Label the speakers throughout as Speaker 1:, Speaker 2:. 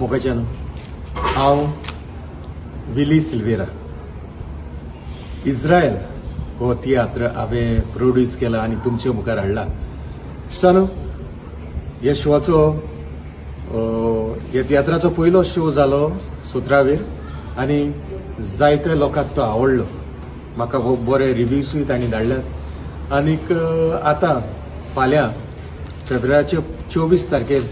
Speaker 1: मोगाच्यान हांव विली सिल्वेरा. इस्रायल हो तियात्र हांवें प्रोड्यूस केला आनी तुमचे मुखार हाडला. इश्टानो, ह्या शोचो ह्या तियात्राचो पयलो शो जालो 17वेर आनी जायते लोकांक तो आवडलो. म्हाका हो बरे रिव्यूसूय तांणी धाडल्यात. आनीक आतां फाल्यां फेब्रुवारीचे 24 तारखेर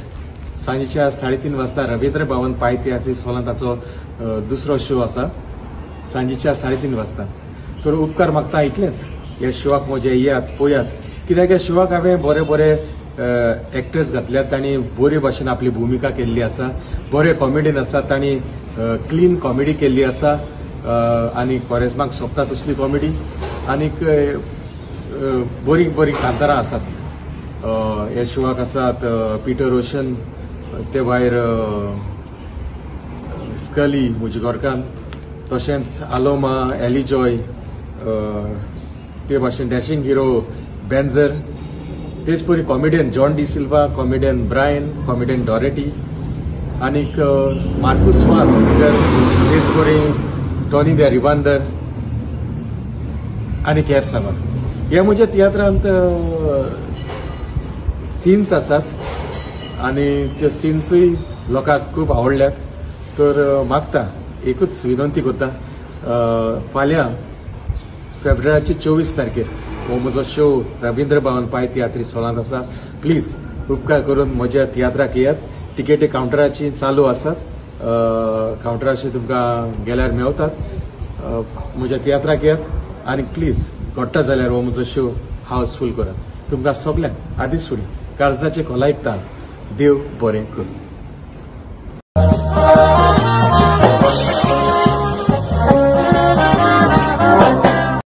Speaker 1: सांजेच्या 3:30 वाजता रवींद्र भवन पाय तियात्रीस हॉलांत ताचो दुसरो शो आसा सांजेच्या 3:30 वाजता. तर उपकार मागता इतलेंच, ह्या शोआक म्हजे येयात, पळयात, कित्याक ह्या शोआक हांवें बरे बरे एक्टर्स घातल्यात, तांणी बरे भाशेन आपली भुमिका केल्ली आसा, बरे कॉमेडियन आसा, तांणी क्लीन कॉमेडी केल्ली आसा आनी कॉरेज्माक सोबता तसली कॉमेडी. आनीक बरीं बरीं कांतारां आसात ह्या शोआक. आसात पिटर रोशन, ते भायर स्कली म्हजी गोरकान, तशेंच आलोमा, एलिजॉय, ते भाशेन डॅशिंग हिरो बेंजर, तेच परी comedian John D Silva, comedian Brian, comedian Dorothy, आनीक मार्कूस वास सिंगर, तेच परी टॉनी the रिबांदर आनी हेर सामान. हे म्हज्या तियात्रांत सिन्स आसात आनी त्यो सिन्सूय लोकांक खूब आवडल्यात. तर मागता एकूच विनंती करता, फाल्यां फेब्रुवारीचे 24 तारखेर हो म्हजो शो रवींद्र भवन पाय तियात्रीस हॉलांत आसा. प्लीज उपकार करून म्हज्या तियात्राक येयात. तिकेटी कावंटराची चालू आसात, कावंटराची तुमकां गेल्यार मेवतात. म्हज्या तियात्राक येयात आनी प्लीज घडटा जाल्यार हो म्हजो शो हावसफूल करात. तुमकां सगल्यांक आदींच फुडें काळजाचे खोलायक तान देव बरें करूं.